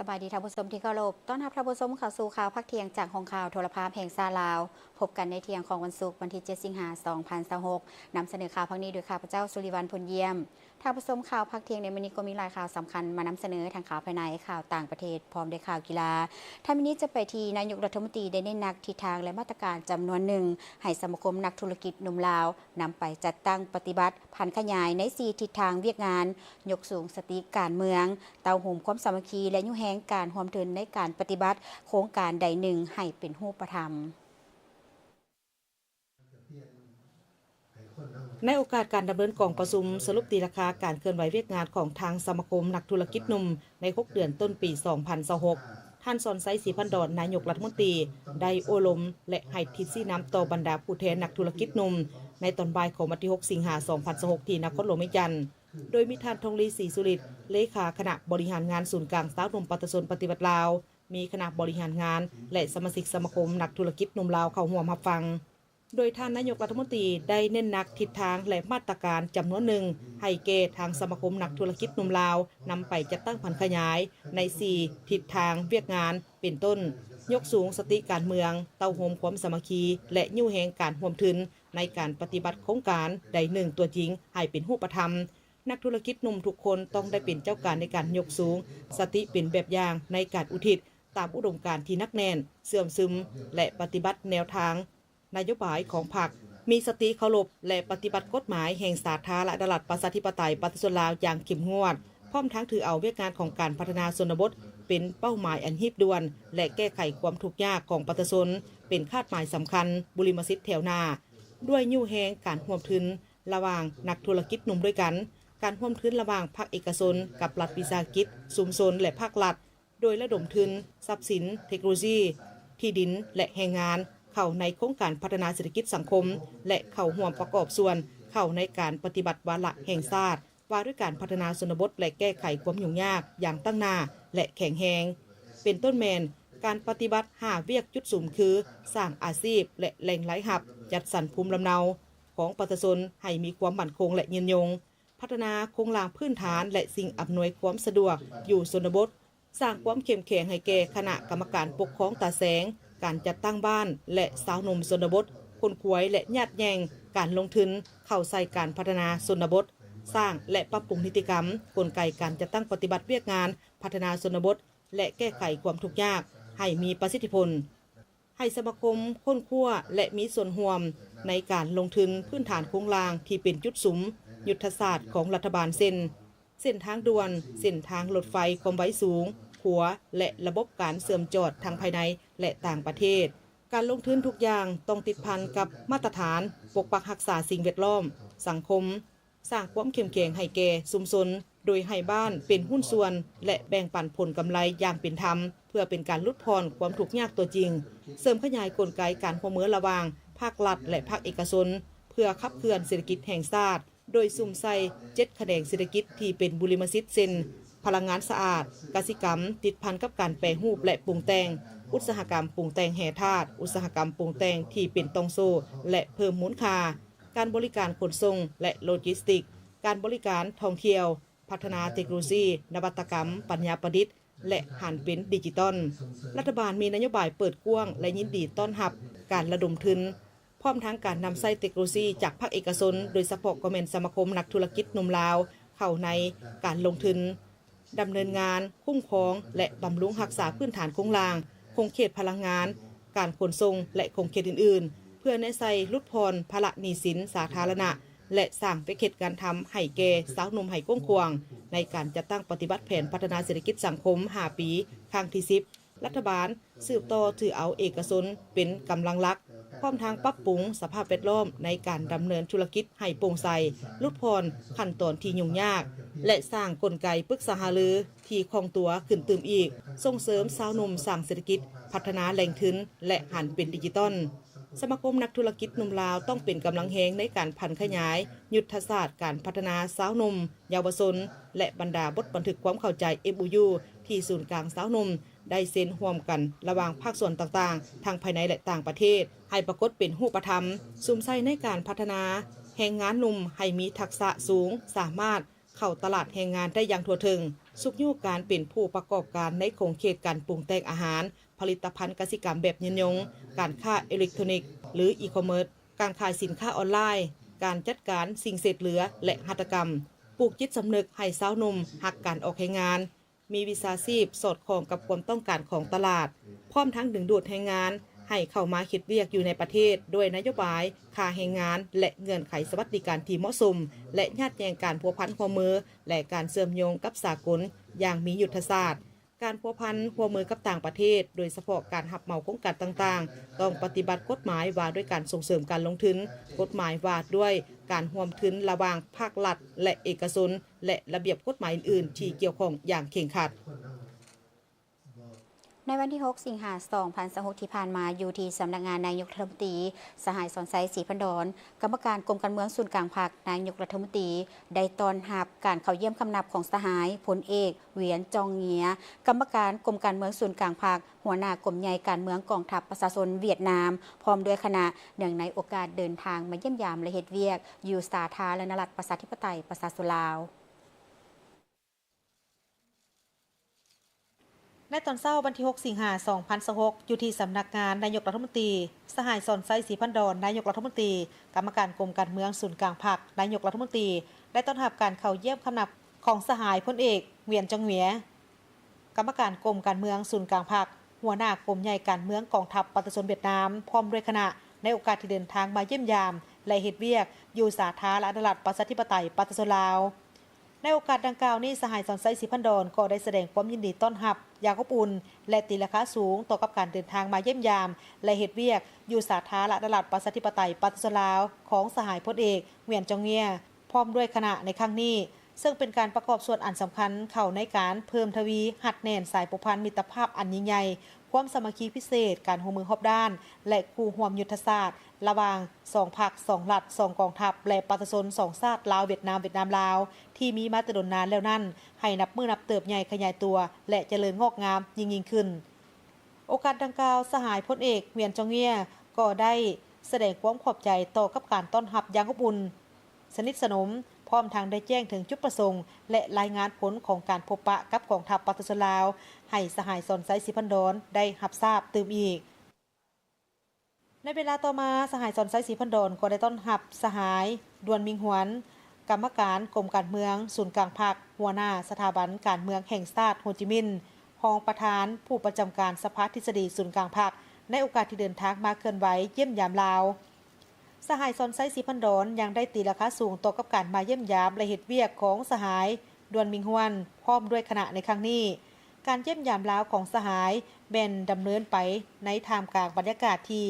ສະບາຍດີທ່ານຜູ້ຊົມທີ່ເຄົາລົບ, ຕ້ອນຮັບທ່ານຜູ້ຊົມເຂົ້າສູ່ຂ່າວພາກທ່ຽງຈາກຫ້ອງຂ່າວໂທລະພາບແຫ່ງຊາດລາວ. ພົບກັນໃນທ່ຽງຂອງວັນສຸກ ວັນທີເຈັດ ສິງຫາ ສອງພັນຊາວຫົກ ນຳສະເໜີຂ່າວພາກນີ້ໂດຍຂ້າພະເຈົ້າ ສຸລິວັນ ພົນຢ້ຽມ. ທ່ານຜູ້ຊົມ, ຂ່າວພາກທ່ຽງໃນມື້ນີ້ກໍມີຫຼາຍຂ່າວສຳຄັນມານຳສະເໜີ, ທັງຂ່າວພາຍໃນ, ຂ່າວຕ່າງປະເທດ ພ້ອມດ້ວຍຂ່າວກິລາ. ທ້າຍມື້ນີ້ຈະໄປທີ່ນາຍົກລັດຖະມົນຕີໄດ້ເນັ້ນໜັກທິດທາງ ແລະ ມາດຕະການຈຳນວນໜຶ່ງ ໃຫ້ສະມາຄົມນັກທຸລະກິດໜຸ່ມລາວ ນຳໄປຈັດຕັ້ງປະຕິບັດຜັນຂະຫຍາຍໃນສີ່ທິດທາງວຽກງານ, ຍົກສູງສະຕິການເມືອງ, ເຕົ້າໂຮມຄວາມສາມັກຄີ ແລະ ຍູ້ແຮງການຮ່ວມທຶນໃນການປະຕິບັດໂຄງການໃດໜຶ່ງໃຫ້ເປັນຮູບປະທຳ. ໃນໂອກາດການດຳເນີນກອງປະຊຸມສະຫຼຸບຕີລາຄາການເຄື່ອນໄຫວວຽກງານຂອງທາງສະມາຄົມນັກທຸລະກິດໜຸ່ມໃນຫົກເດືອນຕົ້ນປີສອງພັນຊາວຫົກ, ທ່ານ ສອນໄຊ ສີພັນດອນ ນາຍົກລັດຖະມົນຕີ ໄດ້ໂອ້ລົມ ແລະ ໃຫ້ທິດຊີ້ນຳຕໍ່ບັນດາຜູ້ແທນນັກທຸລະກິດໜຸ່ມ ໃນຕອນບ່າຍຂອງວັນທີຫົກ ສິງຫາ ສອງພັນຊາວຫົກ ທີ່ນະຄອນຫຼວງວຽງຈັນ, ໂດຍມີທ່ານ ທອງລີ ສີສຸລິດ ເລຂາຄະນະບໍລິຫານງານສູນກາງຊາວໜຸ່ມປະຊາຊົນປະຕິວັດລາວ, ມີຄະນະບໍລິຫານງານ ແລະ ສະມາຊິກສະມາຄົມນັກທຸລະກິດໜຸ່ມລາວເຂົ້າຮ່ວມຮັບຟັງ. ໂດຍທ່ານນາຍົກລັດຖະມົນຕີໄດ້ເນັ້ນໜັກທິດທາງ ແລະ ມາດຕະການຈຳນວນໜຶ່ງ ໃຫ້ແກ່ທາງສະມາຄົມນັກທຸລະກິດໜຸ່ມລາວ ນຳໄປຈັດຕັ້ງຜັນຂະຫຍາຍໃນສີ່ທິດທາງວຽກງານ ເປັນຕົ້ນ ຍົກສູງສະຕິການເມືອງ, ເຕົ້າໂຮມຄວາມສາມັກຄີ ແລະ ຍູ້ແຮງການຮ່ວມທຶນໃນການປະຕິບັດໂຄງການໃດໜຶ່ງຕົວຈິງໃຫ້ເປັນຮູບປະທຳ. ນັກທຸລະກິດໜຸ່ມທຸກຄົນຕ້ອງໄດ້ເປັນເຈົ້າການໃນການຍົກສູງສະຕິເປັນແບບຢ່າງໃນການອຸທິດຕາມອຸດົມການທີ່ໜັກແໜ້ນ, ເຊື່ອມຊຶມ ແລະ ປະຕິບັດແນວທາງ ນະໂຍບາຍຂອງພັກ, ມີສະຕິເຄົາລົບ ແລະ ປະຕິບັດກົດໝາຍແຫ່ງສາທາລະນະລັດ ປະຊາທິປະໄຕ ປະຊາຊົນລາວຢ່າງເຂັ້ມງວດ, ພ້ອມທັງຖືເອົາວຽກງານຂອງການພັດທະນາຊົນນະບົດເປັນເປົ້າໝາຍອັນຮີບດ່ວນ ແລະ ແກ້ໄຂຄວາມທຸກຍາກຂອງປະຊາຊົນເປັນຄາດໝາຍສຳຄັນ, ບຸລິມະສິດແຖວໜ້າ, ດ້ວຍຍູ້ແຮງການຮ່ວມທຶນລະຫວ່າງນັກທຸລະກິດໜຸ່ມດ້ວຍກັນ, ການຮ່ວມທຶນລະຫວ່າງພາກເອກະຊົນກັບລັດວິສາຫະກິດ, ຊຸມຊົນ ແລະ ພາກລັດ, ໂດຍລະດົມທຶນ, ຊັບສິນ, ເທັກໂນໂລຊີ, ທີ່ດິນ ແລະ ແຮງງານ ເຂົ້າໃນໂຄງການພັດທະນາເສດຖະກິດສັງຄົມ ແລະ ເຂົ້າຮ່ວມປະກອບສ່ວນເຂົ້າໃນການປະຕິບັດວາລະແຫ່ງຊາດວ່າດ້ວຍການພັດທະນາຊົນນະບົດ ແລະ ແກ້ໄຂຄວາມຫຍຸ້ງຍາກຢ່າງຕັ້ງໜ້າ ແລະ ແຂງແຮງ, ເປັນຕົ້ນແມ່ນການປະຕິບັດຫ້າວຽກຈຸດສຸມຄື ສ້າງອາຊີບ ແລະ ແຫຼ່ງລາຍຮັບ, ຈັດສັນພູມລຳເນົາຂອງປະຊາຊົນໃຫ້ມີຄວາມໝັ້ນຄົງ ແລະ ຍືນຍົງ, ພັດທະນາໂຄງລ່າງພື້ນຖານ ແລະ ສິ່ງອຳນວຍຄວາມສະດວກຢູ່ຊົນນະບົດ, ສ້າງຄວາມເຂັ້ມແຂງໃຫ້ແກ່ຄະນະກຳມະການປົກຄອງຕາແສງ, ການຈັດຕັ້ງບ້ານ ແລະ ຊາວໜຸ່ມຊົນນະບົດ, ຂົນຂວາຍ ແລະ ຍາດແຍ່ງການລົງທຶນເຂົ້າໃສ່ການພັດທະນາຊົນນະບົດ, ສ້າງ ແລະ ປັບປຸງນິຕິກຳ, ກົນໄກການຈັດຕັ້ງປະຕິບັດວຽກງານພັດທະນາຊົນນະບົດ ແລະ ແກ້ໄຂຄວາມທຸກຍາກໃຫ້ມີປະສິດທິຜົນ. ໃຫ້ສະມາຄົມຄົ້ນຄວ້າ ແລະ ມີສ່ວນຮ່ວມໃນການລົງທຶນພື້ນຖານໂຄງລ່າງທີ່ເປັນຈຸດສຸມຍຸດທະສາດຂອງລັດຖະບານ ເຊັ່ນ ເສັ້ນທາງດ່ວນ, ເສັ້ນທາງລົດໄຟຄວາມໄວສູງ, ຂົວ ແລະ ລະບົບການເຊື່ອມຈອດທັງພາຍໃນ ແລະ ຕ່າງປະເທດ. ການລົງທຶນທຸກຢ່າງຕ້ອງຕິດພັນກັບມາດຕະຖານປົກປັກຮັກສາສິ່ງແວດລ້ອມ, ສັງຄົມ, ສ້າງຄວາມເຂັ້ມແຂງໃຫ້ແກ່ຊຸມຊົນ ໂດຍໃຫ້ບ້ານເປັນຫຸ້ນສ່ວນ ແລະ ແບ່ງປັນຜົນກຳໄລຢ່າງເປັນທຳ ເພື່ອເປັນການຫຼຸດຜ່ອນຄວາມທຸກຍາກຕົວຈິງ, ເສີມຂະຫຍາຍກົນໄກການຮ່ວມມືລະຫວ່າງພາກລັດ ແລະ ພາກເອກະຊົນ ເພື່ອຂັບເຄື່ອນເສດຖະກິດແຫ່ງຊາດ, ໂດຍສຸມໃສ່ເຈັດຂະແໜງເສດຖະກິດທີ່ເປັນບຸລິມະສິດ ເຊັ່ນ ພະລັງງານສະອາດ, ກະສິກຳ, ຕິດພັນກັບການແປຮູບ ແລະ ປຸງແຕ່ງ, ອຸດສາຫະກຳປຸງແຕ່ງແຮ່ທາດ, ອຸດສາຫະກຳປຸງແຕ່ງທີ່ເປັນຕ່ອງໂສ້ ແລະ ເພີ່ມມູນຄ່າ, ການບໍລິການຂົນສົ່ງ ແລະ ໂລຈິສຕິກ, ການບໍລິການທ່ອງທ່ຽວ, ພັດທະນາເທັກໂນໂລຊີ, ນະວັດຕະກຳ, ປັນຍາປະດິດ ແລະ ຫັນເປັນດິຈິຕອນ. ລັດຖະບານມີນະໂຍບາຍເປີດກວ້າງ ແລະ ຍິນດີຕ້ອນຮັບການລະດົມທຶນ, ພ້ອມທັງການນຳໃຊ້ເທັກໂນໂລຊີຈາກພາກເອກະຊົນ, ໂດຍສະເພາະກໍແມ່ນສະມາຄົມນັກທຸລະກິດໜຸ່ມລາວ ເຂົ້າໃນການລົງທຶນ, ດຳເນີນງານ, ຄຸ້ມຄອງ ແລະ ບຳລຸງຮັກສາພື້ນຖານໂຄງລ່າງ, ຂົງເຂດພະລັງງານ, ການຂົນສົ່ງ ແລະ ຂົງເຂດອື່ນໆ ເພື່ອແນໃສ່ຫຼຸດຜ່ອນພາລະໜີ້ສິນສາທາລະນະ ແລະ ສ້າງວຽກເຮັດງານທຳໃຫ້ແກ່ຊາວໜຸ່ມໃຫ້ກວ້າງຂວາງ ໃນການຈັດຕັ້ງປະຕິບັດແຜນພັດທະນາເສດຖະກິດສັງຄົມຫ້າປີ ຄັ້ງທີສິບ. ລັດຖະບານສືບຕໍ່ຖືເອົາເອກະຊົນເປັນກຳລັງຫຼັກ, ພ້ອມທັງປັບປຸງສະພາບແວດລ້ອມໃນການດຳເນີນທຸລະກິດໃຫ້ໂປ່ງໃສ, ຫຼຸດຜ່ອນຂັ້ນຕອນທີ່ຫຍຸ້ງຍາກ ແລະ ສ້າງກົນໄກປຶກສາຫາລືທີ່ຄ່ອງຕົວຂຶ້ນຕື່ມອີກ, ສົ່ງເສີມຊາວໜຸ່ມສ້າງເສດຖະກິດ, ພັດທະນາແຫຼ່ງທຶນ ແລະ ຫັນເປັນດິຈິຕອນ. ສະມາຄົມນັກທຸລະກິດໜຸ່ມລາວຕ້ອງເປັນກຳລັງແຮງໃນການຜັນຂະຫຍາຍຍຸດທະສາດການພັດທະນາຊາວໜຸ່ມ, ເຍົາວະຊົນ ແລະ ບັນດາບົດບັນທຶກຄວາມເຂົ້າໃຈ ເອັມໂອຢູ ທີ່ສູນກາງຊາວໜຸ່ມ ໄດ້ເຊັນຮ່ວມກັນລະຫວ່າງພາກສ່ວນຕ່າງໆ ທັງພາຍໃນ ແລະ ຕ່າງປະເທດ ໃຫ້ປາກົດເປັນຮູບປະທຳ, ສຸມໃສ່ໃນການພັດທະນາແຮງງານໜຸ່ມໃຫ້ມີທັກສະສູງ, ສາມາດ ເຂົ້າຕະຫຼາດແຮງງານໄດ້ຢ່າງທົ່ວເຖິງ, ຊຸກຍູ້ການເປັນຜູ້ປະກອບການໃນຂົງເຂດການປຸງແຕ່ງອາຫານ, ຜະລິດຕະພັນກະສິກຳແບບຍືນຍົງ, ການຄ້າເອເລັກໂທຣນິກ ຫຼື e-commerce, ການຂາຍສິນຄ້າອອນລາຍ, ການຈັດການສິ່ງເສດເຫຼືອ ແລະ ຫັດຖະກຳ, ປູກຈິດສຳນຶກໃຫ້ຊາວໜຸ່ມຮັກການອອກແຮງງານ, ມີວິຊາຊີບສອດຄ່ອງກັບຄວາມຕ້ອງການຂອງຕະຫຼາດ, ພ້ອມທັງດຶງດູດແຮງງານໃຫ້ເຂົ້າມາເຮັດວຽກຢູ່ໃນປະເທດດ້ວຍນະໂຍບາຍຄ່າແຮງງານ ແລະ ເງື່ອນໄຂສະຫວັດດີການທີ່ເໝາະສົມ ແລະ ຍາດແຍ່ງການພົວພັນຮ່ວມມື ແລະ ການເຊື່ອມໂຍງກັບສາກົນຢ່າງມີຍຸດທະສາດ. ການພົວພັນຮ່ວມມືກັບຕ່າງປະເທດ, ໂດຍສະເພາະການຮັບເໝົາໂຄງການຕ່າງໆ, ຕ້ອງປະຕິບັດກົດໝາຍວ່າດ້ວຍການສົ່ງເສີມການລົງທຶນ, ກົດໝາຍວ່າດ້ວຍການຮ່ວມທຶນລະຫວ່າງພາກລັດ ແລະ ເອກະຊົນ ແລະ ລະບຽບກົດໝາຍອື່ນໆທີ່ກ່ຽວຂ້ອງຢ່າງເຄັ່ງຄັດ. ໃນວັນທີຫົກ ສິງຫາ ສອງພັນຊາວຫົກ ທີ່ຜ່ານມາ, ຢູ່ທີ່ສຳນັກງານນາຍົກລັດຖະມົນຕີ, ສະຫາຍ ສອນໄຊ ສີພັນດອນ, ກຳມະການກົມການເມືອງສູນກາງພັກນາຍົກລັດຖະມົນຕີ ໄດ້ຕ້ອນຮັບການເຂົ້າຢ້ຽມຄຳນັບຂອງສະຫາຍ ພົນເອກ ຫວຽນ ຈອງເງຍ ກຳມະການກົມການເມືອງສູນກາງພັກ, ຫົວໜ້າກົມໃຫຍ່ການເມືອງກອງທັບປະຊາຊົນຫວຽດນາມ ພ້ອມດ້ວຍຄະນະ, ເນື່ອງໃນໂອກາດເດີນທາງມາຢ້ຽມຢາມ ແລະ ເຮັດວຽກຢູ່ສາທາລະນະລັດ ປະຊາທິປະໄຕ ປະຊາຊົນລາວ. ໃນຕອນເຊົ້າວັນທີຫົກ ສິງຫາ ສອງພັນຊາວຫົກ ຢູ່ທີ່ສຳນັກງານນາຍົກລັດຖະມົນຕີ, ສະຫາຍ ສອນໄຊ ສີພັນດອນ ນາຍົກລັດຖະມົນຕີ, ກຳມະການກົມການເມືອງສູນກາງພັກນາຍົກລັດຖະມົນຕີ ໄດ້ຕ້ອນຮັບການເຂົ້າຢ້ຽມຄຳນັບຂອງສະຫາຍ ພົນເອກ ຫວຽນ ຈອງເຫວຍ ກຳມະການກົມການເມືອງສູນກາງພັກ, ຫົວໜ້າກົມໃຫຍ່ການເມືອງກອງທັບປະຊາຊົນຫວຽດນາມ ພ້ອມດ້ວຍຄະນະ, ໃນໂອກາດທີ່ເດີນທາງມາຢ້ຽມຢາມ ແລະ ເຮັດວຽກຢູ່ສາທາລະນະລັດ ປະຊາທິປະໄຕ ປະຊາຊົນລາວ. ໃນໂອກາດດັ່ງກ່າວນີ້, ສະຫາຍ ສອນໄຊ ສີພັນດອນ ກໍໄດ້ສະແດງຄວາມຍິນດີຕ້ອນຮັບຢ່າງອົບອຸ່ນ ແລະ ຕີລາຄາສູງຕໍ່ກັບການເດີນທາງມາຢ້ຽມຢາມ ແລະ ເຮັດວຽກຢູ່ສາທາລະນະລັດ ປະຊາທິປະໄຕ ປະຊາຊົນລາວ ຂອງສະຫາຍ ພົນເອກ ຫວຽນ ຈອງເງຍ ພ້ອມດ້ວຍຄະນະໃນຄັ້ງນີ້, ເຊິ່ງເປັນການປະກອບສ່ວນອັນສຳຄັນເຂົ້າໃນການເພີ່ມທະວີຮັດແໜ້ນສາຍພົວພັນມິດຕະພາບອັນຍິ່ງໃຫຍ່, ຄວາມສາມັກຄີພິເສດ, ການຮ່ວມມືຮອບດ້ານ ແລະ ຄູ່ຮ່ວມຍຸດທະສາດລະຫວ່າງສອງພັກ, ສອງລັດ, ສອງກອງທັບ ແລະ ປະຊາຊົນສອງຊາດ ລາວ-ຫວຽດນາມ, ຫວຽດນາມ-ລາວ ທີ່ມີມາແຕ່ດົນນານແລ້ວນັ້ນ ໃຫ້ນັບມື້ນັບເຕີບໃຫຍ່ຂະຫຍາຍຕົວ ແລະ ຈະເລີນງອກງາມຍິ່ງໆຂຶ້ນ. ໂອກາດດັ່ງກ່າວ, ສະຫາຍ ພົນເອກ ຫວຽນ ຈອງເງຍ ກໍໄດ້ສະແດງຄວາມຂອບໃຈຕໍ່ກັບການຕ້ອນຮັບຢ່າງອົບອຸ່ນ, ສະໜິດສະໜົມ, ພ້ອມທັງໄດ້ແຈ້ງເຖິງຈຸດປະສົງ ແລະ ລາຍງານຜົນຂອງການພົບປະກັບກອງທັບປະຊາຊົນລາວ ໃຫ້ສະຫາຍ ສອນໄຊ ສີພັນດອນ ໄດ້ຮັບຊາບຕື່ມອີກ. ໃນເວລາຕໍ່ມາ, ສະຫາຍ ສອນໄຊ ສີພັນດອນ ກໍໄດ້ຕ້ອນຮັບສະຫາຍ ດວນ ມິງຫວນ ກຳມະການກົມການເມືອງສູນກາງພັກ, ຫົວໜ້າສະຖາບັນການເມືອງແຫ່ງຊາດໂຮຈິມິນ, ຮອງປະທານຜູ້ປະຈຳການສະພາທິດສະດີສູນກາງພັກ ໃນໂອກາດທີ່ເດີນທາງມາເຄື່ອນໄຫວຢ້ຽມຢາມລາວ. ສະຫາຍ ສອນໄຊ ສີພັນດອນ ຍັງໄດ້ຕີລາຄາສູງຕໍ່ກັບການມາຢ້ຽມຢາມ ແລະ ເຮັດວຽກຂອງສະຫາຍ ດວນ ມິງຫວນ ພ້ອມດ້ວຍຄະນະໃນຄັ້ງນີ້. ການຢ້ຽມຢາມລາວຂອງສະຫາຍ ແມ່ນດຳເນີນໄປໃນທ່າມກາງບັນຍາກາດທີ່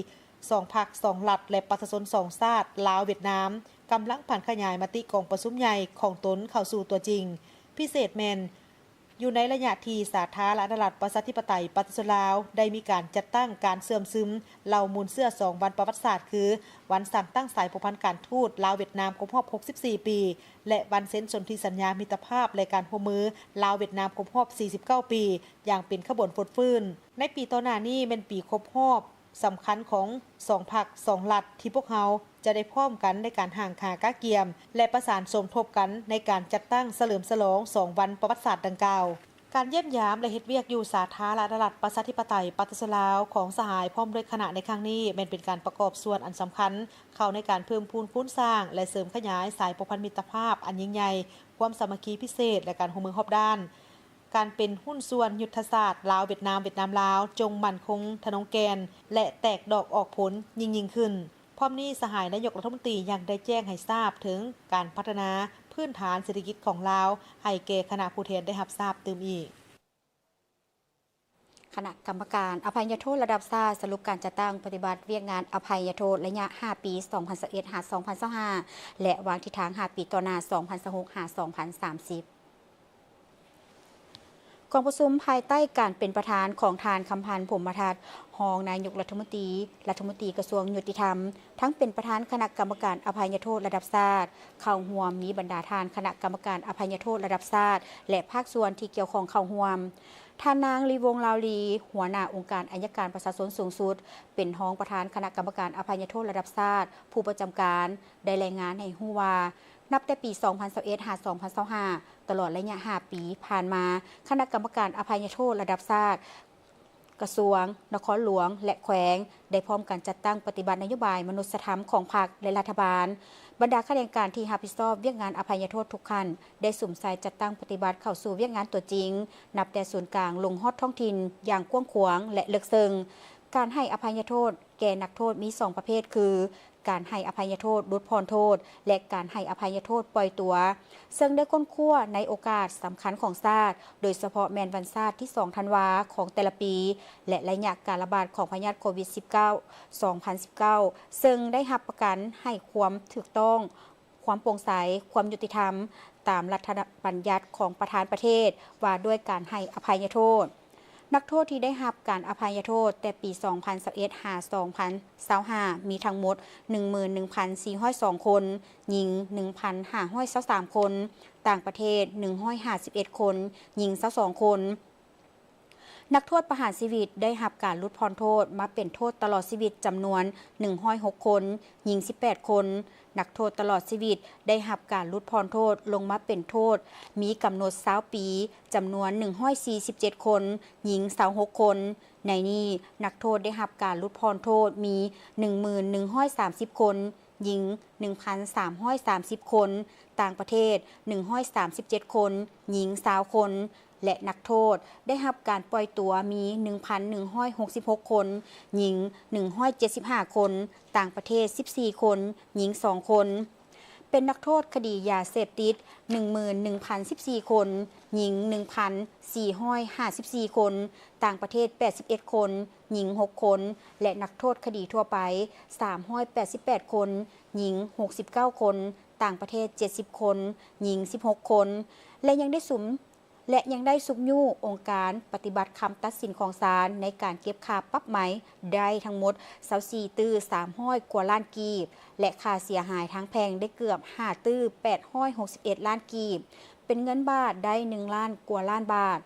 ສອງພັກ, ສອງລັດ ແລະ ປະຊາຊົນສອງຊາດ ລາວ-ຫວຽດນາມ ກຳລັງຜັນຂະຫຍາຍມະຕິກອງປະຊຸມໃຫຍ່ຂອງຕົນເຂົ້າສູ່ຕົວຈິງ, ພິເສດແມ່ນ ຢູ່ໃນໄລຍະທີ່ສາທາລະນະລັດ ປະຊາທິປະໄຕ ປະຊາຊົນລາວ ໄດ້ມີການຈັດຕັ້ງການເຊື່ອມຊຶມເຫຼົ່າມູນເຊື້ອສອງວັນປະຫວັດສາດ ຄື ວັນສ້າງຕັ້ງສາຍພົວພັນການທູດລາວ-ຫວຽດນາມຄົບຮອບຫົກສິບສີ່ປີ ແລະ ວັນເຊັນສົນທິສັນຍາມິດຕະພາບ ແລະ ການຮ່ວມມືລາວ-ຫວຽດນາມຄົບຮອບສີ່ສິບເກົ້າປີ ຢ່າງເປັນຂະບວນຟົດຟື້ນ. ໃນປີຕໍ່ໜ້ານີ້ແມ່ນປີຄົບຮອບ ສຳຄັນຂອງສອງພັກ, ສອງລັດ ທີ່ພວກເຮົາຈະໄດ້ພ້ອມກັນໃນການຮ່າງຄາກະກຽມ ແລະ ປະສານສົມທົບກັນໃນການຈັດຕັ້ງສະເຫຼີມສະຫຼອງສອງວັນປະຫວັດສາດດັ່ງກ່າວ. ການຢ້ຽມຢາມ ແລະ ເຮັດວຽກຢູ່ສາທາລະນະລັດ ປະຊາທິປະໄຕ ປະຊາຊົນລາວ ຂອງສະຫາຍພ້ອມດ້ວຍຄະນະໃນຄັ້ງນີ້ ແມ່ນເປັນການປະກອບສ່ວນອັນສຳຄັນເຂົ້າໃນການເພີ່ມພູນຄູນສ້າງ ແລະ ເສີມຂະຫຍາຍສາຍພົວພັນມິດຕະພາບອັນຍິ່ງໃຫຍ່, ຄວາມສາມັກຄີພິເສດ ແລະ ການຮ່ວມມືຮອບດ້ານ. ການເປັນຫຸ້ນສ່ວນຍຸດທະສາດລາວ-ຫວຽດນາມ, ຫວຽດນາມ-ລາວ ຈົ່ງໝັ້ນຄົງທະນົງແກ່ນ ແລະ ແຕກດອກອອກຜົນຍິ່ງໆຂຶ້ນ. ພ້ອມນີ້, ສະຫາຍນາຍົກລັດຖະມົນຕີຍັງໄດ້ແຈ້ງໃຫ້ຊາບເຖິງການພັດທະນາພື້ນຖານເສດຖະກິດຂອງລາວ ໃຫ້ແກ່ຄະນະຜູ້ແທນໄດ້ຮັບຊາບຕື່ມອີກ. ຄະນະກຳມະການອະໄພຍະໂທດລະດັບຊາດ ສະຫຼຸບການຈັດຕັ້ງປະຕິບັດວຽກງານອະໄພຍະໂທດໄລຍະຫ້າປີ ສອງພັນຊາວເອັດ ຫາ ສອງພັນຊາວຫ້າ ແລະ ວາງທິດທາງຫ້າປີຕໍ່ໜ້າ ສອງພັນຊາວຫົກ ຫາ ສອງພັນສາມສິບ. ກອງປະຊຸມພາຍໃຕ້ການເປັນປະທານຂອງທ່ານ ຄຳພັນ ພົມມະທັດ ຮອງນາຍົກລັດຖະມົນຕີ, ລັດຖະມົນຕີກະຊວງຍຸຕິທຳ, ທັງເປັນປະທານຄະນະກຳມະການອະໄພຍະໂທດລະດັບຊາດ ເຂົ້າຮ່ວມ, ມີບັນດາທ່ານຄະນະກຳມະການອະໄພຍະໂທດລະດັບຊາດ ແລະ ພາກສ່ວນທີ່ກ່ຽວຂ້ອງເຂົ້າຮ່ວມ. ທ່ານນາງ ລີວົງ ລາວລີ ຫົວໜ້າອົງການໄອຍະການປະຊາຊົນສູງສຸດ, ເປັນຮອງປະທານຄະນະກຳມະການອະໄພຍະໂທດລະດັບຊາດ ຜູ້ປະຈຳການ ໄດ້ລາຍງານໃຫ້ຮູ້ວ່າ, ນັບແຕ່ປີສອງພັນຊາວເອັດ ຫາ ສອງພັນຊາວຫ້າ ຕະຫຼອດໄລຍະຫ້າປີຜ່ານມາ, ຄະນະກຳມະການອະໄພຍະໂທດລະດັບຊາດ, ກະຊວງ, ນະຄອນຫຼວງ ແລະ ແຂວງ ໄດ້ພ້ອມກັນຈັດຕັ້ງປະຕິບັດນະໂຍບາຍມະນຸດສະທຳຂອງພັກ ແລະ ລັດຖະບານ. ບັນດາຂະແໜງການທີ່ຮັບຜິດຊອບວຽກງານອະໄພຍະໂທດທຸກຂັ້ນ ໄດ້ສຸມໃສ່ຈັດຕັ້ງປະຕິບັດເຂົ້າສູ່ວຽກງານຕົວຈິງ, ນັບແຕ່ສູນກາງລົງຮອດທ້ອງຖິ່ນຢ່າງກວ້າງຂວາງ ແລະ ເລິກເຊິ່ງ. ການໃຫ້ອະໄພຍະໂທດແກ່ນັກໂທດມີສອງປະເພດຄື ການໃຫ້ອະໄພຍະໂທດຫຼຸດຜ່ອນໂທດ ແລະ ການໃຫ້ອະໄພຍະໂທດປ່ອຍຕົວ, ເຊິ່ງໄດ້ຄົ້ນຄວ້າໃນໂອກາດສຳຄັນຂອງຊາດ, ໂດຍສະເພາະແມ່ນວັນຊາດທີສອງທັນວາຂອງແຕ່ລະປີ ແລະ ໄລຍະການລະບາດຂອງພະຍາດໂຄວິດສິບເກົ້າ ສອງພັນສິບເກົ້າ ເຊິ່ງໄດ້ຮັບປະກັນໃຫ້ຄວາມຖືກຕ້ອງ, ຄວາມໂປ່ງໃສ, ຄວາມຍຸຕິທຳ ຕາມລັດຖະບັນຍັດຂອງປະທານປະເທດວ່າດ້ວຍການໃຫ້ອະໄພຍະໂທດ. ນັກໂທດທີ່ໄດ້ຮັບການອະໄພຍະໂທດແຕ່ປີສອງພັນຊາວເອັດ ຫາ ສອງພັນຊາວຫ້າ ມີທັງໝົດ ໜຶ່ງໝື່ນໜຶ່ງພັນສີ່ຮ້ອຍສອງຄົນ, ຍິງ ໜຶ່ງພັນຫ້າຮ້ອຍຊາວສາມຄົນ, ຕ່າງປະເທດ ໜຶ່ງຮ້ອຍຫ້າສິບເອັດຄົນ, ຍິງ ຊາວສອງຄົນ. ນັກໂທດປະຫານຊີວິດໄດ້ຮັບການຫຼຸດຜ່ອນໂທດມາເປັນໂທດຕະຫຼອດຊີວິດ ຈຳນວນ ໜຶ່ງຮ້ອຍຫົກຄົນ, ຍິງ ສິບແປດຄົນ. ນັກໂທດຕະຫຼອດຊີວິດໄດ້ຮັບການຫຼຸດຜ່ອນໂທດລົງມາເປັນໂທດມີກຳນົດ ຊາວປີ ຈຳນວນ ໜຶ່ງຮ້ອຍສີ່ສິບເຈັດຄົນ, ຍິງ ຊາວຫົກຄົນ. ໃນນີ້, ນັກໂທດໄດ້ຮັບການຫຼຸດຜ່ອນໂທດມີ ໜຶ່ງໝື່ນໜຶ່ງຮ້ອຍສາມສິບຄົນ, ຍິງ ໜຶ່ງພັນສາມຮ້ອຍສາມສິບຄົນ, ຕ່າງປະເທດ ໜຶ່ງຮ້ອຍສາມສິບເຈັດຄົນ, ຍິງ ຊາວຄົນ ແລະ ນັກໂທດໄດ້ຮັບການປ່ອຍຕົວມີ ໜຶ່ງພັນໜຶ່ງຮ້ອຍຫົກສິບຫົກຄົນ, ຍິງ ໜຶ່ງຮ້ອຍເຈັດສິບຫ້າຄົນ, ຕ່າງປະເທດ ສິບສີ່ຄົນ, ຍິງ ສອງຄົນ. ເປັນນັກໂທດຄະດີຢາເສບຕິດ ໜຶ່ງໝື່ນໜຶ່ງພັນສິບສີ່ຄົນ, ຍິງ ໜຶ່ງພັນສີ່ຮ້ອຍຫ້າສິບສີ່ຄົນ, ຕ່າງປະເທດ ແປດສິບເອັດຄົນ, ຍິງ ຫົກຄົນ ແລະ ນັກໂທດຄະດີທົ່ວໄປ ສາມຮ້ອຍແປດສິບແປດຄົນ, ຍິງ ຫົກສິບເກົ້າຄົນ, ຕ່າງປະເທດ ເຈັດສິບຄົນ, ຍິງ ສິບຫົກຄົນ ແລະ ຍັງໄດ້ສຸມ ແລະ ຍັງໄດ້ຊຸກຍູ້ອົງການປະຕິບັດຄຳຕັດສິນຂອງສານໃນການເກັບຄ່າປັບໃໝໄດ້ທັງໝົດ ຊາວສີ່ຕື້ສາມຮ້ອຍກວ່າລ້ານກີບ ແລະ ຄ່າເສຍຫາຍທາງແພ່ງໄດ້ເກືອບ ຫ້າຕື້ແປດຮ້ອຍຫົກສິບເອັດລ້ານກີບ, ເປັນເງິນບາດໄດ້ ໜຶ່ງລ້ານກວ່າລ້ານບາດ.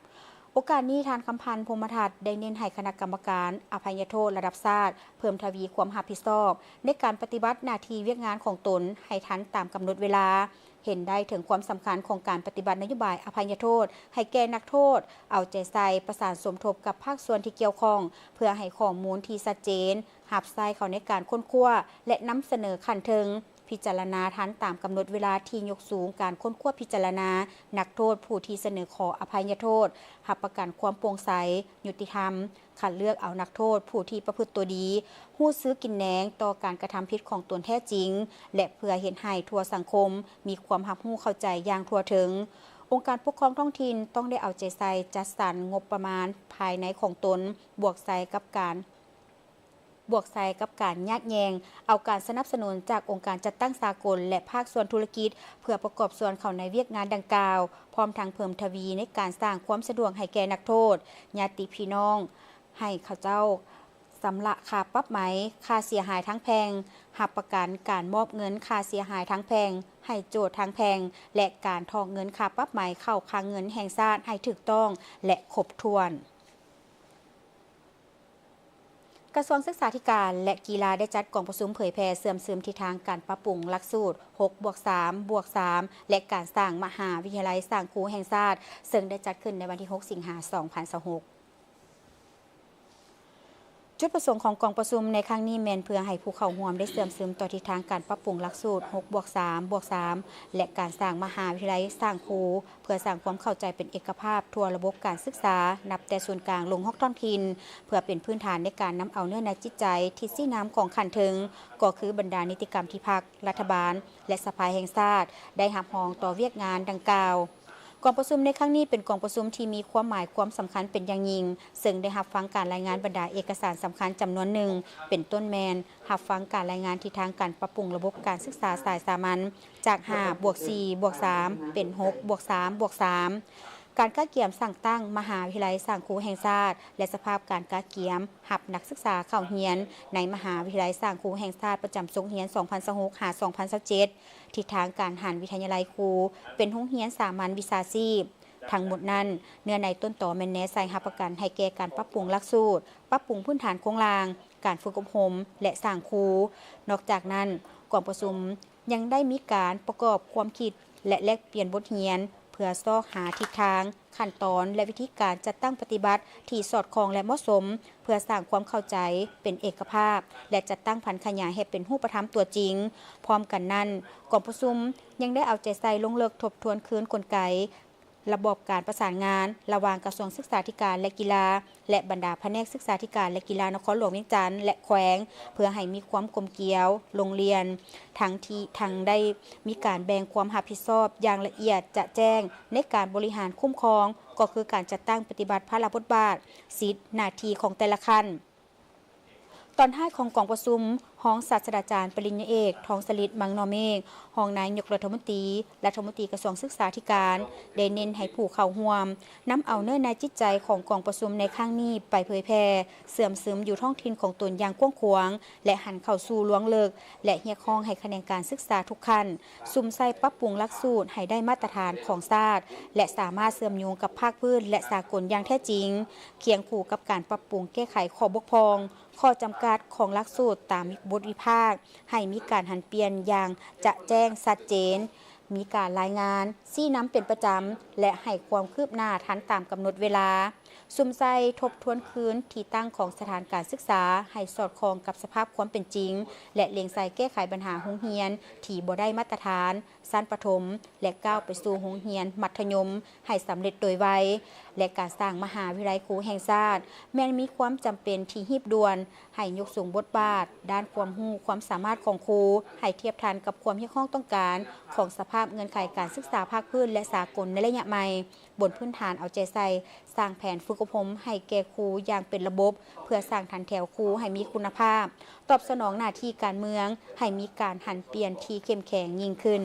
ໂອກາດນີ້, ທ່ານ ຄຳພັນ ພົມມະທັດ ໄດ້ເນັ້ນໃຫ້ຄະນະກຳມະການອະໄພຍະໂທດລະດັບຊາດ ເພີ່ມທະວີຄວາມຮັບຜິດຊອບໃນການປະຕິບັດໜ້າທີ່ວຽກງານຂອງຕົນໃຫ້ທັນຕາມກຳນົດເວລາ, ເຫັນໄດ້ເຖິງຄວາມສຳຄັນຂອງການປະຕິບັດນະໂຍບາຍອະໄພຍະໂທດໃຫ້ແກ່ນັກໂທດ, ເອົາໃຈໃສ່ປະສານສົມທົບກັບພາກສ່ວນທີ່ກ່ຽວຂ້ອງ ເພື່ອໃຫ້ຂໍ້ມູນທີ່ຊັດເຈນ, ຮັບໃຊ້ເຂົ້າໃນການຄົ້ນຄວ້າ ແລະ ນຳສະເໜີຂັ້ນເທິງ, ພິຈາລະນາທັນຕາມກຳນົດເວລາທີ່ຍົກສູງການຄົ້ນຄວ້າພິຈາລະນານັກໂທດຜູ້ທີ່ສະເໜີຂໍອະໄພຍະໂທດ, ຮັບປະກັນຄວາມໂປ່ງໃສ, ຍຸຕິທຳ, ຄັດເລືອກເອົານັກໂທດຜູ້ທີ່ປະພຶດຕົວດີ, ຮູ້ຊື່ກິນແໜງຕໍ່ການກະທຳຜິດຂອງຕົນແທ້ຈິງ ແລະ ເພື່ອເຮັດໃຫ້ທົ່ວສັງຄົມມີຄວາມຮັບຮູ້ເຂົ້າໃຈຢ່າງທົ່ວເຖິງ. ອົງການປົກຄອງທ້ອງຖິ່ນຕ້ອງໄດ້ເອົາໃຈໃສ່ຈັດສັນງົບປະມານພາຍໃນຂອງຕົນ, ບວກໃສ່ກັບການ ບວກໃສ່ກັບການຍາດແຍ່ງເອົາການສະໜັບສະໜູນຈາກອົງການຈັດຕັ້ງສາກົນ ແລະ ພາກສ່ວນທຸລະກິດ ເພື່ອປະກອບສ່ວນເຂົ້າໃນວຽກງານດັ່ງກ່າວ, ພ້ອມທັງເພີ່ມທະວີໃນການສ້າງຄວາມສະດວກໃຫ້ແກ່ນັກໂທດ, ຍາດຕິພີ່ນ້ອງ, ໃຫ້ເຂົາເຈົ້າຊຳລະຄ່າປັບໃໝ, ຄ່າເສຍຫາຍທາງແພ່ງ, ຮັບປະກັນການມອບເງິນຄ່າເສຍຫາຍທາງແພ່ງໃຫ້ໂຈດທາງແພ່ງ ແລະ ການຖອກເງິນຄ່າປັບໃໝເຂົ້າຄັງເງິນແຫ່ງຊາດໃຫ້ຖືກຕ້ອງ ແລະ ຄົບຖ້ວນ. ກະຊວງສຶກສາທິການ ແລະ ກິລາ ໄດ້ຈັດກອງປະຊຸມເຜີຍແຜ່ເຊື່ອມຊຶມທິດທາງການປັບປຸງຫຼັກສູດ ຫົກບວກສາມບວກສາມ ແລະ ການສ້າງມະຫາວິທະຍາໄລສ້າງຄູແຫ່ງຊາດ, ເຊິ່ງໄດ້ຈັດຂຶ້ນໃນວັນທີຫົກ ສິງຫາ ສອງພັນຊາວຫົກ. ຈຸດປະສົງຂອງກອງປະຊຸມໃນຄັ້ງນີ້ແມ່ນເພື່ອໃຫ້ຜູ້ເຂົ້າຮ່ວມໄດ້ເຊື່ອມຊຶມຕໍ່ທິດທາງການປັບປຸງຫຼັກສູດ ຫົກບວກສາມບວກສາມ ແລະ ການສ້າງມະຫາວິທະຍາໄລສ້າງຄູ ເພື່ອສ້າງຄວາມເຂົ້າໃຈເປັນເອກະພາບທົ່ວລະບົບການສຶກສາ ນັບແຕ່ສູນກາງລົງຮອດທ້ອງຖິ່ນ ເພື່ອເປັນພື້ນຖານໃນການນຳເອົາເນື້ອໃນຈິດໃຈ, ທິດຊີ້ນຳຂອງຂັ້ນເທິງ, ກໍຄືບັນດານິຕິກຳທີ່ພັກ, ລັດຖະບານ ແລະ ສະພາແຫ່ງຊາດ ໄດ້ຮັບຮອງຕໍ່ວຽກງານດັ່ງກ່າວ. ກອງປະຊຸມໃນຄັ້ງນີ້ເປັນກອງປະຊຸມທີ່ມີຄວາມໝາຍຄວາມສຳຄັນເປັນຢ່າງຍິ່ງ, ເຊິ່ງໄດ້ຮັບຟັງການລາຍງານບັນດາເອກະສານສຳຄັນຈຳນວນໜຶ່ງ, ເປັນຕົ້ນແມ່ນ ຮັບຟັງການລາຍງານທິດທາງການປັບປຸງລະບົບການສຶກສາສາຍສາມັນ ຈາກຫ້າບວກສີ່ບວກສາມ ເປັນຫົກບວກສາມບວກສາມ, ການກະກຽມສ້າງຕັ້ງມະຫາວິທະຍາໄລສ້າງຄູແຫ່ງຊາດ ແລະ ສະພາບການກະກຽມຮັບນັກສຶກສາເຂົ້າຮຽນໃນມະຫາວິທະຍາໄລສ້າງຄູແຫ່ງຊາດປະຈຳສົກຮຽນ ສອງພັນຊາວຫົກ ຫາ ສອງພັນຊາວເຈັດ, ທິດທາງການຫັນວິທະຍາໄລຄູເປັນໂຮງຮຽນສາມັນວິຊາຊີບ. ທັງໝົດນັ້ນ, ເນື້ອໃນຕົ້ນຕໍແມ່ນແນໃສ່ຮັບປະກັນໃຫ້ແກ່ການປັບປຸງຫຼັກສູດ, ປັບປຸງພື້ນຖານໂຄງລ່າງ, ການຝຶກອົບຮົມ ແລະ ສ້າງຄູ. ນອກຈາກນັ້ນ, ກອງປະຊຸມ ຍັງໄດ້ມີການປະກອບຄວາມຄິດ ແລະ ແລກປ່ຽນບົດຮຽນ ເພື່ອຊອກຫາທິດທາງ, ຂັ້ນຕອນ ແລະ ວິທີການຈັດຕັ້ງປະຕິບັດທີ່ສອດຄ່ອງ ແລະ ເໝາະສົມ ເພື່ອສ້າງຄວາມເຂົ້າໃຈເປັນເອກະພາບ ແລະ ຈັດຕັ້ງຜັນຂະຫຍາຍໃຫ້ເປັນຮູບປະທຳຕົວຈິງ. ພ້ອມກັນນັ້ນ, ກອງປະຊຸມຍັງໄດ້ເອົາໃຈໃສ່ລົງເລິກທົບທວນຄືນກົນໄກ ລະບອບການປະສານງານລະຫວ່າງກະຊວງສຶກສາທິການ ແລະ ກິລາ ແລະ ບັນດາພະແນກສຶກສາທິການ ແລະ ກິລານະຄອນຫຼວງວຽງຈັນ ແລະ ແຂວງ ເພື່ອໃຫ້ມີຄວາມກົມກຽວລົງລຽນ ທັງທີ່ທັງໄດ້ມີການແບ່ງຄວາມຮັບຜິດຊອບຢ່າງລະອຽດຈະແຈ້ງໃນການບໍລິຫານຄຸ້ມຄອງ ກໍຄືການຈັດຕັ້ງປະຕິບັດພາລະບົດບາດ, ສິດ, ໜ້າທີ່ຂອງແຕ່ລະຂັ້ນ. ຕອນທ້າຍຂອງກອງປະຊຸມ, ຮອງສາດສະດາຈານປະລິນຍາເອກ ທອງສະລິດ ມັງນໍເມກ ຮອງນາຍົກລັດຖະມົນຕີ, ລັດຖະມົນຕີກະຊວງສຶກສາທິການ ໄດ້ເນັ້ນໃຫ້ຜູ້ເຂົ້າຮ່ວມ ນຳເອົາເນື້ອໃນຈິດໃຈຂອງກອງປະຊຸມໃນຄັ້ງນີ້ໄປເຜີຍແຜ່, ເຊື່ອມຊຶມຢູ່ທ້ອງຖິ່ນຂອງຕົນຢ່າງກວ້າງຂວາງ ແລະ ຫັນເຂົ້າສູ່ລວງເລິກ ແລະ ຮຽກຮ້ອງໃຫ້ຂະແໜງການສຶກສາທຸກຂັ້ນ ສຸມໃສ່ປັບປຸງຫຼັກສູດໃຫ້ໄດ້ມາດຕະຖານຂອງຊາດ ແລະ ສາມາດເຊື່ອມໂຍງກັບພາກພື້ນ ແລະ ສາກົນຢ່າງແທ້ຈິງ, ຄຽງຄູ່ກັບການປັບປຸງແກ້ໄຂຂໍ້ບົກຜ່ອງ, ຂໍ້ຈຳກັດຂອງຫຼັກສູດຕາມບົດວິພາກ ໃຫ້ມີການຫັນປ່ຽນຢ່າງຈະແຈ້ງຊັດເຈນ, ມີການລາຍງານ, ຊີ້ນຳເປັນປະຈຳ ແລະ ໃຫ້ຄວາມຄືບໜ້າທັນຕາມກຳນົດເວລາ. ສຸມໃສ່ທົບທວນຄືນທີ່ຕັ້ງຂອງສະຖານການສຶກສາໃຫ້ສອດຄ່ອງກັບສະພາບຄວາມເປັນຈິງ ແລະ ເລັງໃສ່ແກ້ໄຂບັນຫາໂຮງຮຽນທີ່ບໍ່ໄດ້ມາດຕະຖານ ຊັ້ນປະຖົມ ແລະ ກ້າວໄປສູ່ໂຮງຮຽນມັດທະຍົມໃຫ້ສຳເລັດໂດຍໄວ ແລະ ການສ້າງມະຫາວິທະຍາໄລຄູແຫ່ງຊາດ ແມ່ນມີຄວາມຈຳເປັນທີ່ຮີບດ່ວນ, ໃຫ້ຍົກສູງບົດບາດດ້ານຄວາມຮູ້ຄວາມສາມາດຂອງຄູ ໃຫ້ທຽບທັນກັບຄວາມຮຽກຮ້ອງຕ້ອງການຂອງສະພາບເງື່ອນໄຂການສຶກສາພາກພື້ນ ແລະ ສາກົນໃນໄລຍະໃໝ່, ບົນພື້ນຖານເອົາໃຈໃສ່ສ້າງແຜນຝຶກອົບຮົມໃຫ້ແກ່ຄູຢ່າງເປັນລະບົບ ເພື່ອສ້າງຖັນແຖວຄູໃຫ້ມີຄຸນນະພາບ, ຕອບສະໜອງໜ້າທີ່ການເມືອງໃຫ້ມີການຫັນປ່ຽນທີ່ເຂັ້ມແຂງຍິ່ງຂຶ້ນ.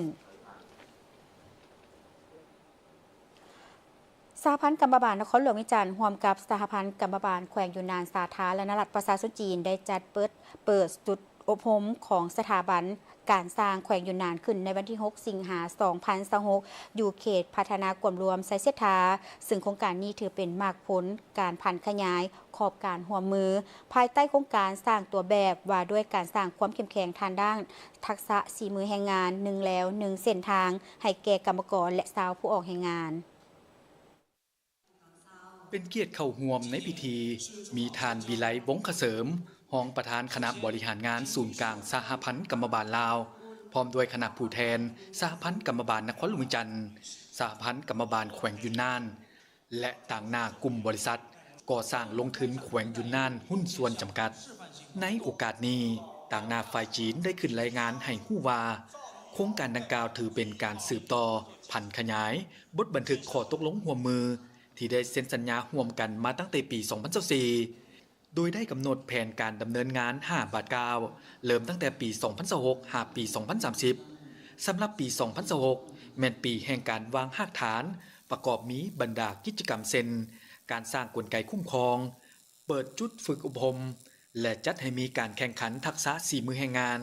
ສະຫະພັນກຳມະບານນະຄອນຫຼວງວຽງຈັນ ຮ່ວມກັບສະຫະພັນກຳມະບານແຂວງຢູນນານ ສາທາລະນະລັດປະຊາຊົນຈີນ ໄດ້ຈັດເປີດ, ເປີດຈຸດອົບຮົມຂອງສະຖາບັນການຊ່າງແຂວງຢູນນານ ຂຶ້ນໃນວັນທີຫົກ ສິງຫາ ສອງພັນຊາວຫົກ ຢູ່ເຂດພັດທະນາກວມລວມໄຊເສດຖາ, ເຊິ່ງໂຄງການນີ້ຖືເປັນໝາກຜົນການຜັນຂະຫຍາຍຂອບການຮ່ວມມື ພາຍໃຕ້ໂຄງການສ້າງຕົວແບບວ່າດ້ວຍການສ້າງຄວາມເຂັ້ມແຂງທາງດ້ານທັກສະສີມືແຮງງານ ໜຶ່ງແລວໜຶ່ງເສັ້ນທາງ ໃຫ້ແກ່ກຳມະກອນ ແລະ ຊາວຜູ້ອອກແຮງງານ. ເປັນກຽດເຂົ້າຮ່ວມໃນພິທີ ມີທ່ານ ວິໄລ ວົງຄະເສີມ ຮອງປະທານຄະນະບໍລິຫານງານສູນກາງສະຫະພັນກຳມະບານລາວ, ພ້ອມດ້ວຍຄະນະຜູ້ແທນສະຫະພັນກຳມະບານນະຄອນຫຼວງວຽງຈັນ, ສະຫະພັນກຳມະບານແຂວງຢູນນານ ແລະ ຕາງໜ້າກຸ່ມບໍລິສັດກໍ່ສ້າງລົງທຶນແຂວງຢູນນານຫຸ້ນສ່ວນຈຳກັດ. ໃນໂອກາດນີ້, ຕາງໜ້າຝ່າຍຈີນໄດ້ຂຶ້ນລາຍງານໃຫ້ຮູ້ວ່າ ໂຄງການດັ່ງກ່າວຖືເປັນການສືບຕໍ່ຜັນຂະຫຍາຍ ບົດບັນທຶກຂໍ້ຕົກລົງຮ່ວມມືທີ່ໄດ້ເຊັນສັນຍາຮ່ວມກັນມາຕັ້ງແຕ່ປີສອງພັນຊາວສີ່ ໂດຍໄດ້ກຳນົດແຜນການດຳເນີນງານຫ້າບາດກ້າວ ເລີ່ມຕັ້ງແຕ່ປີສອງພັນຊາວຫົກ ຫາປີສອງພັນສາມສິບ. ສຳລັບປີສອງພັນຊາວຫົກ ແມ່ນປີແຫ່ງການວາງຮາກຖານ ປະກອບມີບັນດາກິດຈະກຳເຊັ່ນ ການສ້າງກົນໄກຄຸ້ມຄອງ, ເປີດຈຸດຝຶກອົບຮົມ ແລະ ຈັດໃຫ້ມີການແຂ່ງຂັນທັກສະສີມືແຮງງານ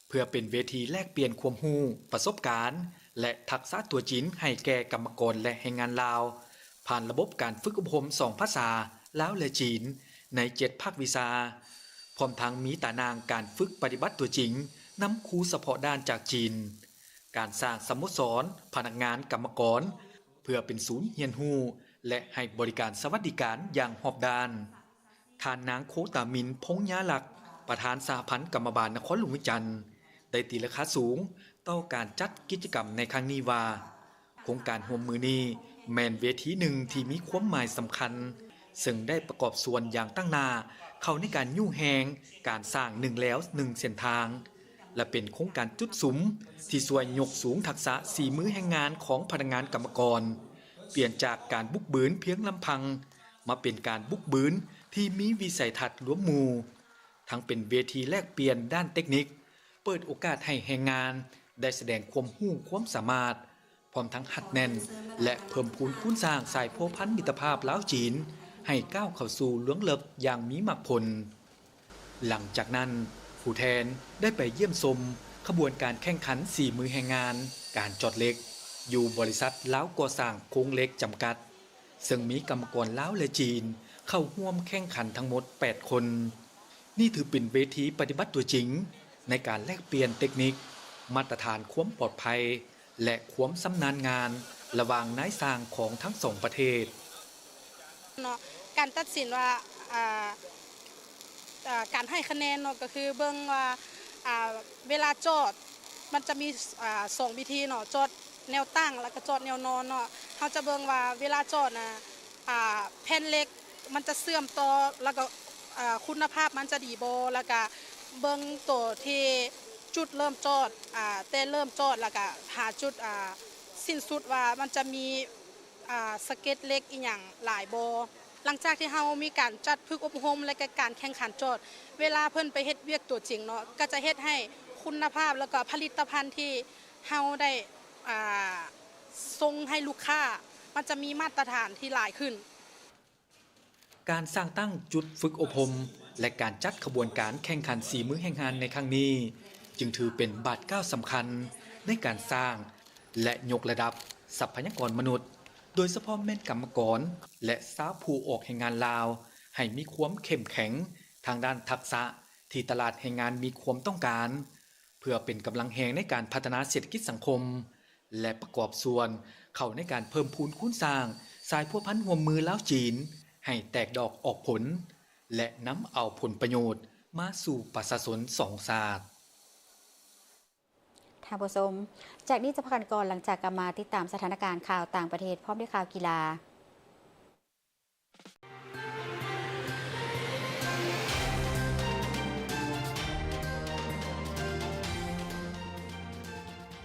ເພື່ອເປັນເວທີແລກປ່ຽນຄວາມຮູ້, ປະສົບການ ແລະ ທັກສະຕົວຈິງໃຫ້ແກ່ກຳມະກອນ ແລະ ແຮງງານລາວ ຜ່ານລະບົບການຝຶກອົບຮົມສອງພາສາ ລາວ ແລະ ຈີນ ໃນເຈັດພາກວິຊາ, ພ້ອມທັງມີຕາໜ່າງການຝຶກປະຕິບັດຕົວຈິງນຳຄູສະເພາະດ້ານຈາກຈີນ, ການສ້າງສະໂມສອນພະນັກງານກຳມະກອນ ເພື່ອເປັນສູນຮຽນຮູ້ ແລະ ໃຫ້ບໍລິການສະຫວັດດີການຢ່າງຮອບດ້ານ. ທ່ານນາງ ໂຄຕາມິນ ພົງຍາລັກ ປະທານສະຫະພັນກຳມະບານນະຄອນຫຼວງວຽງຈັນ ໄດ້ຕີລາຄາສູງຕໍ່ການຈັດກິດຈະກຳໃນຄັ້ງນີ້ວ່າ ໂຄງການຮ່ວມມືນີ້ແມ່ນເວທີໜຶ່ງທີ່ມີຄວາມໝາຍສຳຄັນ, ເຊິ່ງໄດ້ປະກອບສ່ວນຢ່າງຕັ້ງໜ້າເຂົ້າໃນການຍູ້ແຮງການສ້າງໜຶ່ງແລວໜຶ່ງເສັ້ນທາງ ແລະ ເປັນໂຄງການຈຸດສຸມທີ່ຊ່ວຍຍົກສູງທັກສະສີມືແຮງງານຂອງພະນັກງານກຳມະກອນ, ປ່ຽນຈາກການບຸກບືນພຽງລຳພັງ ມາເປັນການບຸກບືນທີ່ມີວິໄສທັດລວມໝູ່, ທັງເປັນເວທີແລກປ່ຽນດ້ານເຕັກນິກ, ເປີດໂອກາດໃຫ້ແຮງງານໄດ້ສະແດງຄວາມຮູ້ຄວາມສາມາດ, ພ້ອມທັງຮັດແໜ້ນ ແລະ ເພີ່ມພູນຄູນສ້າງສາຍພົວພັນມິດຕະພາບລາວ-ຈີນ ໃຫ້ກ້າວເຂົ້າສູ່ລວງເລິກຢ່າງມີໝາກຜົນ. ຫຼັງຈາກນັ້ນ, ຜູ້ແທນໄດ້ໄປຢ້ຽມຊົມຂະບວນການແຂ່ງຂັນສີມືແຮງງານການຈອດເຫຼັກ ຢູ່ບໍລິສັດລາວກໍ່ສ້າງໂຄງເຫຼັກຈຳກັດ, ເຊິ່ງມີກຳມະກອນລາວ ແລະ ຈີນເຂົ້າຮ່ວມແຂ່ງຂັນທັງໝົດແປດຄົນ. ນີ້ຖືເປັນເວທີປະຕິບັດຕົວຈິງໃນການແລກປ່ຽນເຕັກນິກ, ມາດຕະຖານຄວາມປອດໄພ ແລະ ຄວາມຊຳນານງານລະຫວ່າງນາຍຊ່າງຂອງທັງສອງປະເທດ. ເນາະ ການຕັດສິນວ່າ ອ່າ ອ່າ ການໃຫ້ຄະແນນເນາະ ກໍຄືເບິ່ງວ່າ ອ່າ ເວລາຈອດ ມັນຈະມີ ອ່າ ສອງວິທີເນາະ ຈອດແນວຕັ້ງ ແລ້ວກໍຈອດແນວນອນເນາະ. ເຮົາຈະເບິ່ງວ່າເວລາຈອດນະ ອ່າ ແຜ່ນເຫຼັກມັນຈະເຊື່ອມຕໍ່ ແລ້ວກໍ ອ່າ ຄຸນນະພາບມັນຈະດີບໍ່ ແລ້ວກະເບິ່ງໂຕທີ່ຈຸດເລີ່ມຈອດ ອ່າ ແຕ່ເລີ່ມຈອດ ແລ້ວກະຫາຈຸດ ອ່າ ສິ້ນສຸດວ່າມັນຈະມີ ອ່າ ສະເກັດເຫຼັກອີ່ຫຍັງຫຼາຍບໍ່. ຫຼັງຈາກທີ່ເຮົາມີການຈັດຝຶກອົບຮົມ ແລະກະການແຂ່ງຂັນຈອດ ເວລາເພິ່ນໄປເຮັດວຽກຕົວຈິງເນາະ ກໍຈະເຮັດໃຫ້ຄຸນນະພາບ ແລ້ວກໍຜະລິດຕະພັນທີ່ເຮົາໄດ້ ອ່າ ສົ່ງໃຫ້ລູກຄ້າ ມັນຈະມີມາດຕະຖານທີ່ຫຼາຍຂຶ້ນ. ການສ້າງຕັ້ງຈຸດຝຶກອົບຮົມ ແລະ ການຈັດຂະບວນການແຂ່ງຂັນສີມືແຮງງານໃນຄັ້ງນີ້ ຈຶ່ງຖືເປັນບາດກ້າວສຳຄັນໃນການສ້າງ ແລະ ຍົກລະດັບຊັບພະຍາກອນມະນຸດ, ໂດຍສະເພາະແມ່ນກຳມະກອນ ແລະ ຊາວຜູ້ອອກແຮງງານລາວ ໃຫ້ມີຄວາມເຂັ້ມແຂງທາງດ້ານທັກສະທີ່ຕະຫຼາດແຮງງານມີຄວາມຕ້ອງການ, ເພື່ອເປັນກຳລັງແຮງໃນການພັດທະນາເສດຖະກິດສັງຄົມ ແລະ ປະກອບສ່ວນເຂົ້າໃນການເພີ່ມພູນຄູນສ້າງສາຍພົວພັນຮ່ວມມືລາວ-ຈີນ ໃຫ້ແຕກດອກອອກຜົນ ແລະ ນຳເອົາຜົນປະໂຫຍດມາສູ່ປະຊາຊົນສອງຊາດ. ທ່ານຜູ້ຊົມ, ຈາກນີ້ຈະພັກກັນກ່ອນ, ຫຼັງຈາກກັບມາຕິດຕາມສະຖານະການຂ່າວຕ່າງປະເທດ ພ້ອມດ້ວຍຂ່າວກິລາ.